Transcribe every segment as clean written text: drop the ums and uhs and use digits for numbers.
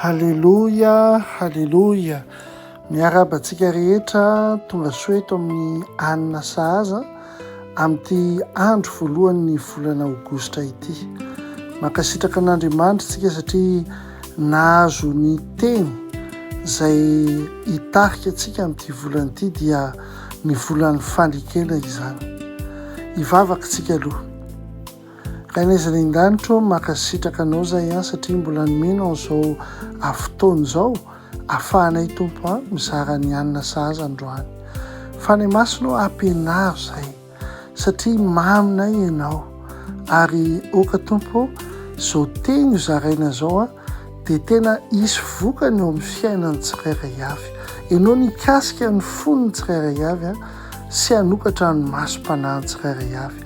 Haleloia, haleloia. Miarahaba antsika rehetra tonga soa eto amin'ny Anina Sahaza amin'ity andro voalohan'ny volana aogositra ity. Mankasitraka an'Andriamanitra isika satria nahazo ny teny izay hitarika antsika amin'ity volana ity dia ny volan'ny fanekena izany. Hivavaka isika aloha. Rainay izay any an-danitra ô, mankasitraka Anao izahay an satria mbola nomenao an'izao fotoana izao afahanay Tompo an mizara ny hanina sahaza androany. Fanahy Masina ô ampianaro izahay satria maminay Ianao ary oka Tompo ô izao teny ho zaraina izao an dia tena hisy vokany eo amin'ny fiainan'ny tsirairay avy. Ianao no hikasika ny fon'ny tsirairay avy sy hanokatra ny masom-panahin'ny tsirairay avy.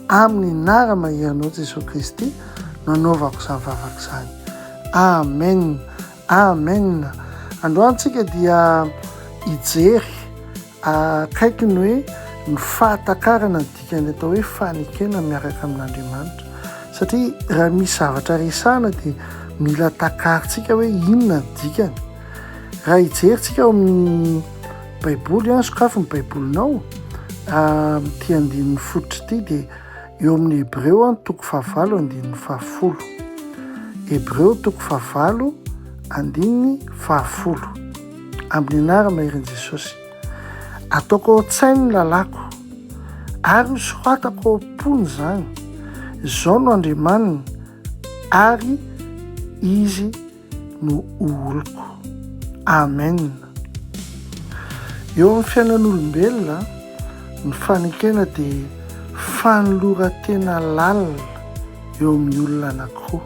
Amin'ny anara-maheranao Jesoa Kristy no anaovako izany vavaka izany. Amen. Amen. Androany tsika dia hijery Akaiky ny hoe ny fahatakarana ny dikan'ny atao hoe fanekena miaraka amin'Andriamanitra. Satria raha misy zavatra resahana dia mila takarintsika hoe inona ny dikany. Raha hijery tsika ao amin'ny Baiboly, sokafy ny Baibolinao, amin'ity andininy fototra ity dia eo amin'ny Hebreo toko fahavalo andininy fahafolo. Hebreo toko fahavalo andininy fahafolo. Amin'ny anara-maherin'i Jesosy. Ataoko ao an-tsainy ny lalàko, ary hosoratako ao am-pony izany. Izao no Andriamaniny, ary Izy no ho oloko. Amen. Eo amin'ny fiainan'olombelona, ny fanekena dia fanoloran-tena lalina eo amin'ny olona anankiroa.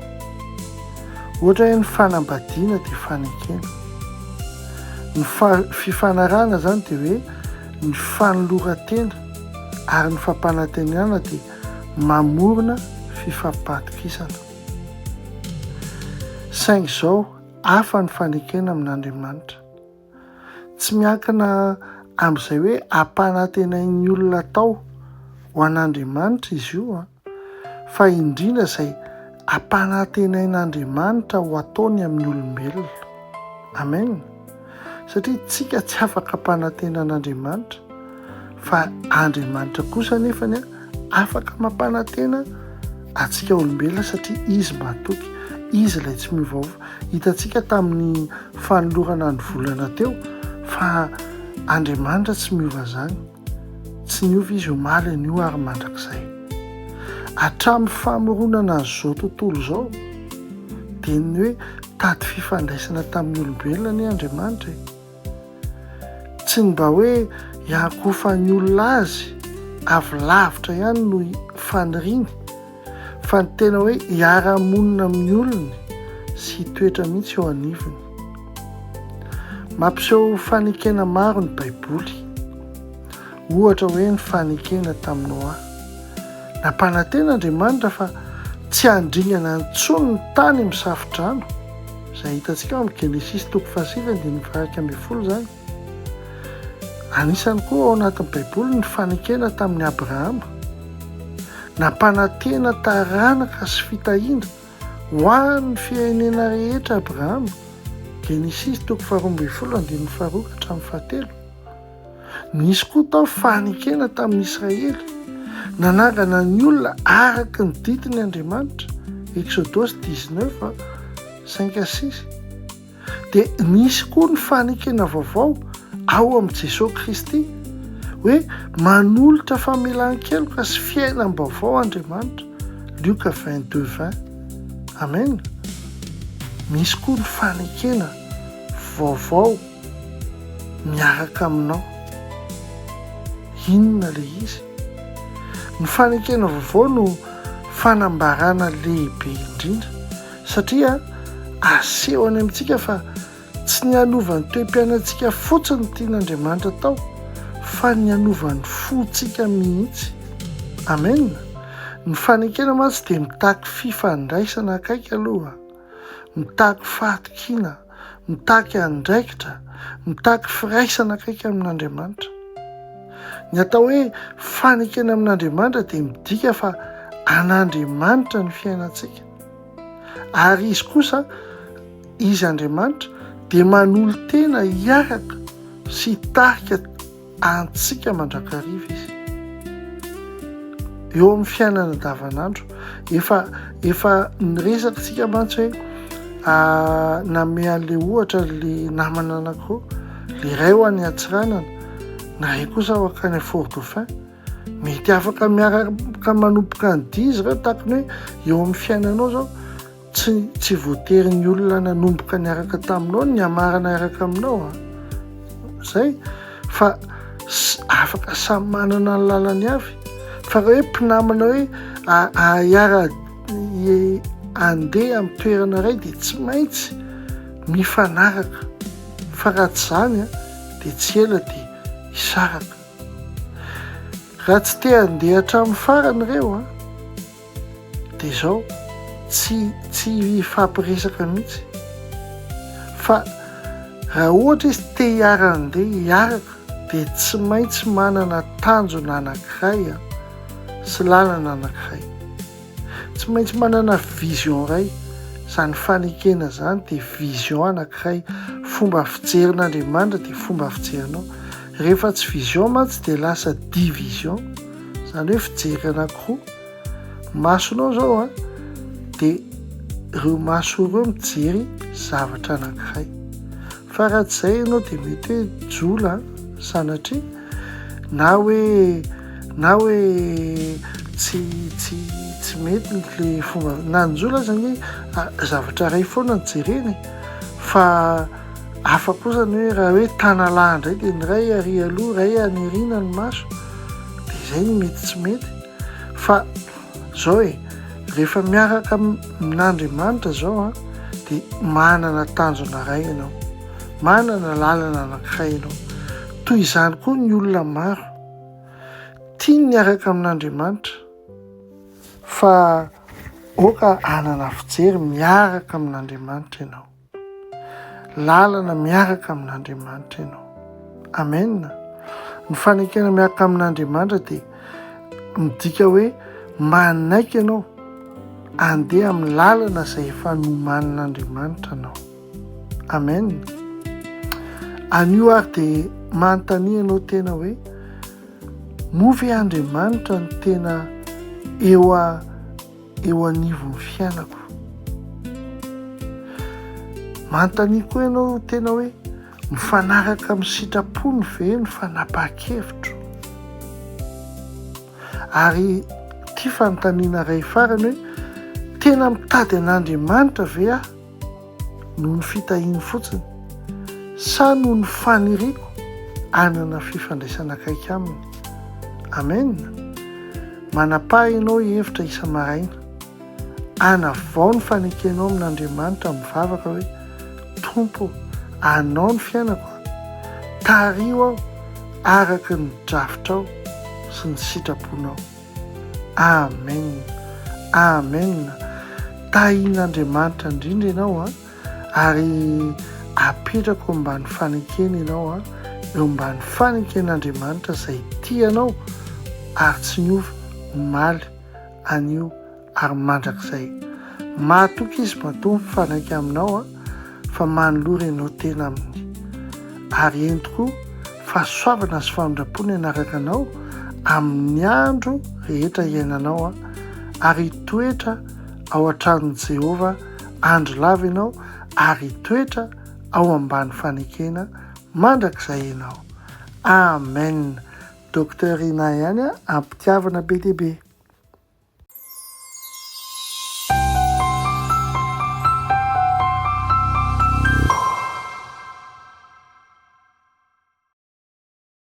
Ohatra hoe ny fanambadiana dia fanekena. Ny fifanarahana izany dia hoe ny fanoloran-tena ary ny fampanantenana dia mamorona fifampatokisana. Saingy izao, hafa ny fanekena amin'Andriamanitra. Tsy miankina amin'izay hoe ampanantenain'ny olona atao ho an'Andriamanitra izy io an. Fa indrindra izay ampanantenain'Andriamanitra ho ataony amin'ny olombelona. Amen. Satria tsika tsy afaka ampanantena an'Andriamanitra, fa Andriamanitra kosa anefany afaka mampanantena antsika olombelona satria Izy mahatoky, Izy ilay tsy miovaova. Hitantsika tamin'ny fanolorana ny volana teo fa Andriamanitra tsy miova izany. Tsy niova izy omaly, anio ary mandrakizay. Hatramin'ny famoronana an'izao tontolo izao, dia ny hoe tady fifandraisana tamin'ny olombelona anie Andriamanitra e. Tsy ny mba hoe hiankohofan'ny olona azy avy lavitra ihany no faniriany, fa ny tena hoe hiara-monina amin'ny olony sy hitoetra mihitsy eo anivony. Mampiseho fanekena maro ny Baiboly. Ohatra hoe ny fanekena tamin'i Noa. Nampanantena Andriamanitra fa tsy handringana intsony ny tany amin'ny safodrano, izay hitantsika ao amin'ny Genesisy toko fahasivy andininy faha-11 izany. Anisany koa ao anatin'ny Baiboly ny fanekena tamin'i Abrahama. Nampanantena taranaka sy fitahiana ho an'ny firenena rehetra Abrahama, Genesisy toko faharoa ambin'ny folo andininy faharoa ka hatramin'ny fahatelo. Nisy koa tao fanekena tamin'ny Israely. Nanangana ny olona araka ny didiny Andriamanitra, Eksodosy dix-neuf, cinq à six. Dia nisy koa ny fanekena vaovao ao amin'i Jesoa Kristy, hoe manolotra famelan-keloka sy fiainam-baovao Andriamanitra, Lioka 22, 20. Amen. Misy koa ny fanekena vaovao miaraka aminao. Inona ilay izy? Ny fanekena vaovao no fanambarana lehibe indrindra. Satria asehony amintsika fa tsy ny hanova ny toe-piainantsika fotsiny no tian'Andriamanitra atao, fa ny hanova ny fontsika mihitsy. Amen! Ny fanekena mantsy dia mitaky fifandraisana akaiky aloha, mitaky fahatokiana, mitaky andraikitra, mitaky firaisana akaiky amin'Andriamanitra. Ny atao hoe fanekena amin'Andriamanitra dia midika fa an'Andriamanitra ny fiainantsika. Ary izy kosa Izy Andriamanitra dia manolo-tena hiaraka sy hitarika antsika mandrakariva Izy. Eo amin'ny fiainana andavanandro. Efa efa niresaka tsika mantsy hoe nanome an'le ohatra le namana anankiroa, le iray ho any Antsiranana, ny iray kosa ho akany Fort Dauphin. Mety afaka miaraka manomboka ny dia izy ireo tahaka ny hoe eo amin'ny fiainanao izao tsy tsy voatery ny olona nanomboka niaraka taminao ny hamarana hiaraka aminao a. Zay fa afaka samy manana ny lalany avy. Fa raha hoe mpinamana hoe hiara andeha amin'ny toerana iray dia tsy maintsy mifanaraka. Fa raha tsy izany a dia tsy ela dia hisaraka. Raha tsy te handeha hatramin'ny farany ireo an, dia izao, tsy tsy hifampiresaka mihitsy. Fa raha ohatra izy te hiara-handeha hiaraka dia tsy maintsy manana tanjona anankiray an, sy lalana anankiray. Tsy maintsy manana vision iray. Izany fanekena izany dia vision anankiray. Fomba fijerin'Andriamanitra dia fomba fijerinao. Rehefa tsy vision mantsy dia lasa division. Izany hoe fijery anankiroa. Masonao izao an, dia ireo maso ireo mijery zavatra anankiray. Fa raha tsy izay ianao dia mety hoe jola sanatria na hoe na hoe tsy tsy tsy mety le fomba na ny jola aza anie zavatra iray foana no jerena e fa hafa kosa ny hoe raha hoe tanalahy indray dia ny iray ary aloha iray any aoriana ny maso dia izay no mety tsy mety fa Zao e, rehefa miaraka amin'Andriamanitra zao an, dia manana tanjona iray ianao, manana lalana anankiray ianao. Toy izany koa ny olona maro, tiany ny hiaraka amin'Andriamanitra, fa aoka hanana fijery miaraka amin'Andriamanitra ianao. Lalana miaraka amin'Andriamanitra ianao. Amen. Ny fanekena miaraka amin'Andriamanitra dia midika hoe manaiky ianao andeha amin'ny lalana izay efa nomanin'Andriamanitra anao. Amen. Anio ary dia manontania ianao tena hoe moa ve Andriamanitra no tena eo a eo anivon'ny fiainako. Manontania koa ianao tena hoe, mifanaraka amin'ny sitrapony ve ny fanapahan-kevitro? Ary ity fanontaniana iray farany hoe, tena mitady an'Andriamanitra ve aho? Noho ny fitahiany fotsiny sa noho ny faniriako hanana fifandraisana akaiky aminy? Amen! Manapaha ianao hevitra isa-maraina. Anavao ny fanekenao amin'Andriamanitra mivavaka hoe, Tompo ô, Anao ny fiainako a! Tariho aho araka ny drafitrao sy ny sitraponao. Amen Amen Tahin'Andriamanitra indrindra ianao an, ary apetrako eo ambany fanekena ianao an, eo ambany faneken'Andriamanitra izay tia anao ary tsy niova omaly, anio ary mandrakizay. Mahatoky Izy matoa mifanaiky aminao an, fa manolora ianao tena Aminy. Ary eny tokoa, fahasoavana sy famindram-po ny hanaraka anao amin'ny andro rehetra iainanao an, ary hitoetra ao an-tranon'i Jehovah andro lava ianao, ary hitoetra ao ambany fanekena mandrakizay ianao. Amen! Docteur Ina ihany an, am-pitiavana be dia be.